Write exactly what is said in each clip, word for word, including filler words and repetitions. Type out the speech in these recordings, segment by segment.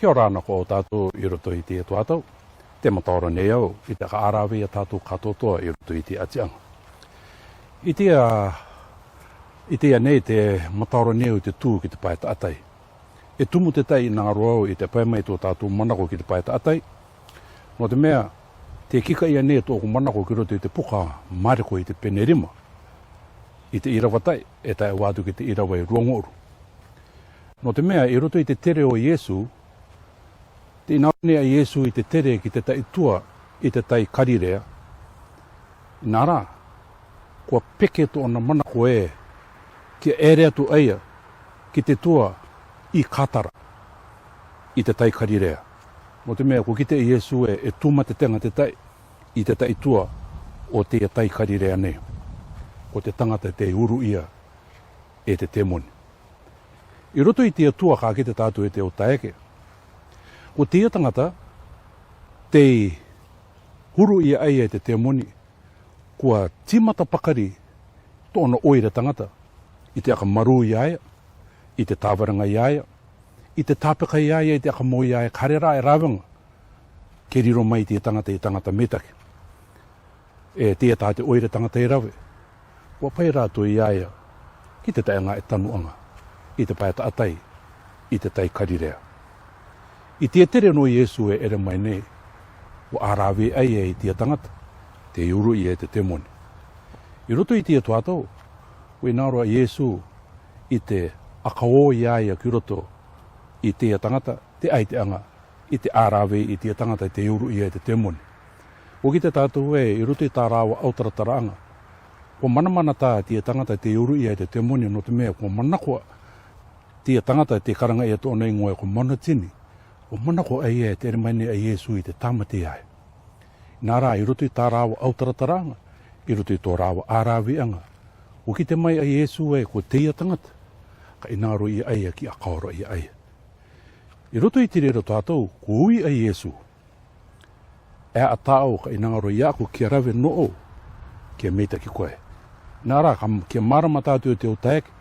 Kia ora na kōrā tātou 'i roto i teie tuatāu. Te mataora nei au i te aka āravei a tātou kātoatoa 'i roto i te 'ati'anga. I teie, i teie nei te mataora nei au i te tū ki te pae ta'atai. E tumu te ta'i 'ina rō au i te pae mai tō tātou manako ki te pae ta'atai. Nō te me'e, te kika ia nei tō'oku manako ki roto i te puka Mareko i te pene rima, i te 'īrava ta'i e tae vā atu ki te 'īrava e rua ngō'oru. Nō te me'e, 'i roto i te tere o Iesu, tē 'ina rō nei a Iesu i te tere ki te ta'e tua i te tai Karirea. 'Ina rā, kua peke tō'ona manako ē kia ere atu a ia ki te tua i Katara, i te tai Karirea. Nō te me'e kua kite e Iesu ē, e tūmate tenga te ta'i i te ta'e tua o teie tai Karirea nei. Ko te tangata tei uru'ia e te temoni. 'I roto i teie tua ka kite tātou e te Taea'e, ko teie tangata tei uru'ia a ia e te temoni, kua tīmata pakari tō'ona 'oire tangata i te aka marū i a ia, i te tāvarenga i a ia, i te tāpeka i a ia, i te aka mō i a ia, ka rere e rāveaga ke riro mai teie tangata i tangata meitaki. E teie tā te 'oire tangata e rave, kua pai rātou i a ia ki te ta'e ngāue tanu'anga i te pae ta'atai i te tai Karirea. I teie tere nō Iesu e ere mai nei, kua āravei a ia i teie tangata tei uru'ia e te temoni. 'I roto i teie tuatāu, kua 'ina rō a Iesu i te aka ō i a ia ki roto i teie tangata, te 'aite'anga i te āravei i teie tangata tei uru'ia e te temoni. Kua kite tātou ē, 'i roto i tā rāua au tarataraanga, kua manamanatā teie tangata tei uru'ia e te temoni, nō te me'e kua manako teie tangata tei karanga'a e tō'ona 'īŋoa ē ko Manotini, kua manako a ia ē te ere mai nei a Iesu i te tāmate i a ia. 'Ina rā, 'i roto i tā rāua au tarataraanga, 'i roto i tō rāua āravei'anga, kua kite mai a Iesu ē, ko teie tangata ka 'ina rō ia a ia ki a ka ora ia a ia. 'I roto i te reira tuatāu, kua ui a Iesu, E 'ata au, ka 'ina rō ia aku kia rave nō au, kia meitaki koe. 'Ina rā, ka, kia mārama tātou e te Taea'e,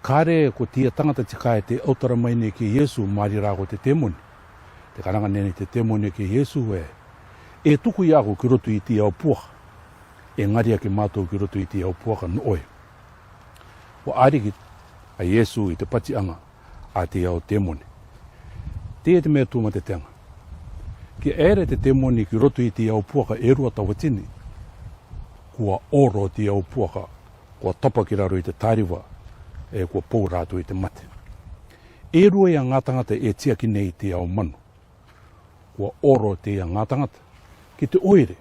ka rē ko teie tangata tika ē tei autara mai nei ki a Iesu, maari rā ko te temoni. Tē karanga nei te temoni ki a Iesu ē, e tuku ia aku ki roto i te au puaka, e ngaria ki mātou ki roto i te au puaka nō oe. Kua 'ariki a Iesu i te pati'anga a te au temoni. Teie te me'e tūmate tenga. Kia ere te temoni ki roto i te au puaka e rua tauatini, kua oro te au puaka, kua tapa ki raro i te tāriva, ē kua pou rātou i te mate. E rua ia ngā tangata e tiaki nei i te au manu. Kua oro teie ngā tangata ki te 'oire,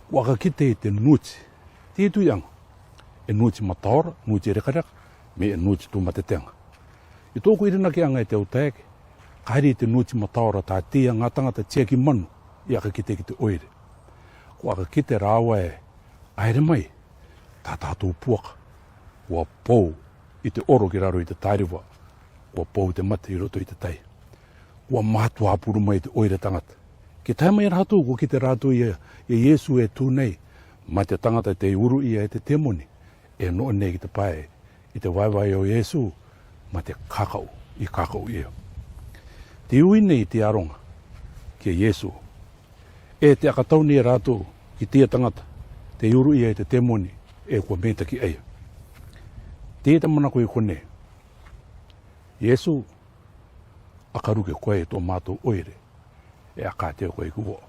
kua aka kite i te nuti. Te tui'anga, e nuti mataora, nuti rekareka, mo e nuti tūmate tenga. I tō'oku irinaki'anga e te Taea'e, ka rī te nuti mataora tā teie ngā tangata tiaki manu i aka kite ki te 'oire. Kua aka kite rāua ē, 'aere mai tā tātou puaka, kua pou i te oro ki raro i te tāriva, kua pou te mate i roto i te tai. Kua mātuapuru mai te 'oire tangata. Ke tae mai rātou, kua kite rātou ia, ia Iesu e tū nei, mā te tangata tei uru'ia e te temoni, e no'o nei ki te pae i te vaevae o Iesu, mā te kaka'u i kaka'u ia. Te ui nei te aronga ki a Iesu, e te aka tau nei rātou ki teie tangata tei uru'ia e te temoni, ē kua meitaki a ia. Teie te manako i konei. Iesu, aka ruke koe i tō mātou 'oire, e aka ātea koe ki uoa.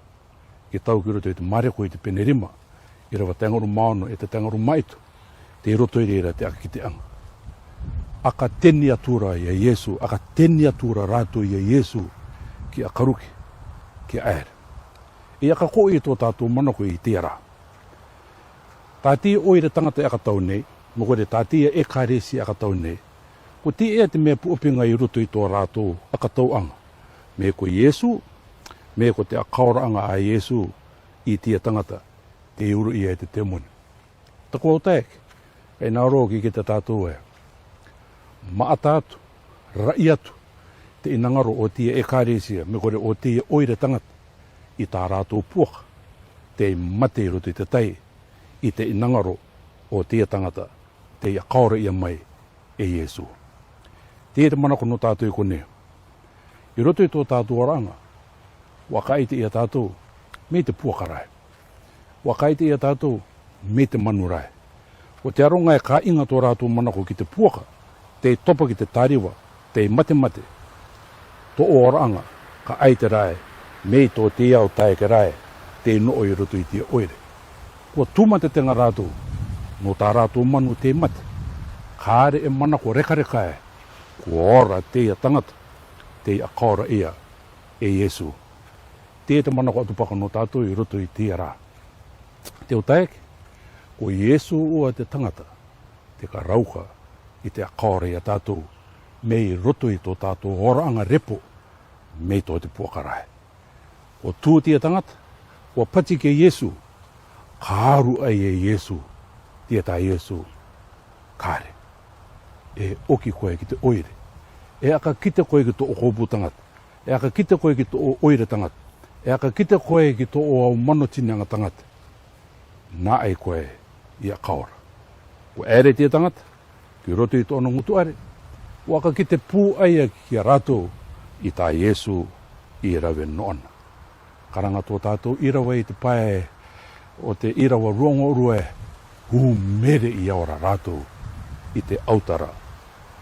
Ke tau ki roto i te Mareko i te pene rima, irava taenga rumaono e te taenga rumaitu, tei roto i reira te aka kite'anga. Aka teni atu ra ia Iesu, aka teni atu ra rātou ia Iesu, kia aka ruke, kia 'aere. E aka ko'i tō tātou manako i teie ra. Tā teie 'oire tangata e aka tau nei, mo kore tā teie ekaresia e aka tau nei, ko teie te me'e pu'a pinga i roto i tō rātou aka tau'anga. Mo ko Iesu, mo ko te aka ora'anga a Iesu i teie tangata tei uru'ia e te temoni. Takua'u Taea'e, ka 'ina rō ke kite tātou ē, ma'ata atu, ra'i atu te 'inangaro o teie ekaresia, mo kore o teie 'oire tangata, i tā rātou puaka tei mate i roto i te tai, i te 'inangaro o teie tangata tei aka ora'ia mai e Iesu. Teie te manako nō tātou i konei. I roto i tō tātou ora aŋa, ʻua kaʻite ia tātou mei te puaka rae. ʻUa kaʻite ia tātou mei te manu rae. Ko te aronga e kāiŋa tō rātou manako ki te puaka, tei topa ki te tariva, tei matemate. Tō ora aŋa, kaʻite rae mei tō te ao taeke rae, tei noʻo i roto i te ʻoire. ʻUa tūmate te ŋa rātou nō tā rātou manu tei mate. Ka are e manako rekareka ē, ʻua ora te ia taŋata tei ʻakaora ia e Iesu. Te te manako atu paka nō tātou i roto i te ia rā. Te u taeke, ko Iesu ʻoe te taŋata te karauka i te ʻakaora ia tātou mei roto i tō tātou ora aŋa repo, mei tō te puaka rae. ʻUa tū te ia taŋata, ʻua pati ki a Iesu, ka aru ai e Iesu, te ia tā Iesu, kare. E ʻoki koe ki te ʻoire. E ʻaka kite koe ki tō kōpū taŋata. E ʻaka kite koe ki tō ʻoire taŋata. E ʻaka kite koe ki tō au mano tini aŋa taŋata. Naʻai koe i ʻakaora. ʻUa ʻere te ia taŋata ki roto i tō ʻona ngutu are. ʻUa ʻaka kite pūai ia ki a rātou i tā Iesu i rave nō ʻona. Karanga tō tātou ʻīrava i te pae o te ʻīrava rua ngo rua ē, ʻū mere i ora rātou i te autara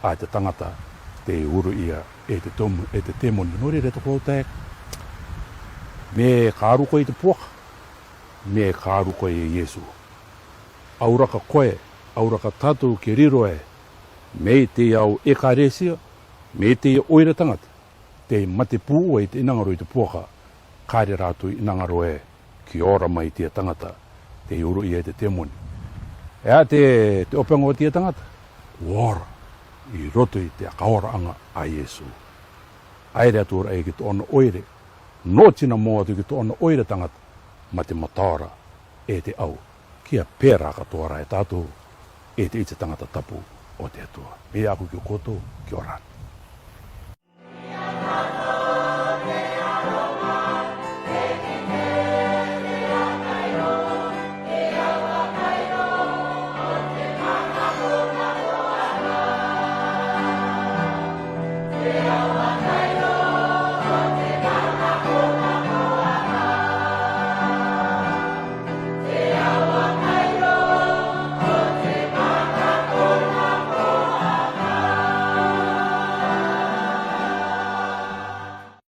a te taŋata tei uru ia e te tōmu, e te tēmoni. Nō reira te u taeke, mea ka aru koe i te puaka, mea ka aru koe e Iesu. Auraka koe, auraka tātou ke riro ē, mei te au ʻekaresia, mei te ia ʻoire taŋata tei mate pūai te ʻinaŋaro i te puaka, kare rātou ʻinaŋaro ē ki ora mai te ia taŋata tei uru ia e te tēmoni. E a te, te ʻopega o te ia taŋata, ʻua ora i roto i te ʻakaora aŋa a Iesu. ʻAere atu ra ia ki tō ʻona ʻoire, nō tina mau atu ki tō ʻona ʻoire taŋata, mā te mataora e te au, kia pērā katoa ra e tātou e te ʻite taŋata tapu o te Atua. Mea ʻaku ki a koutou, kia ora.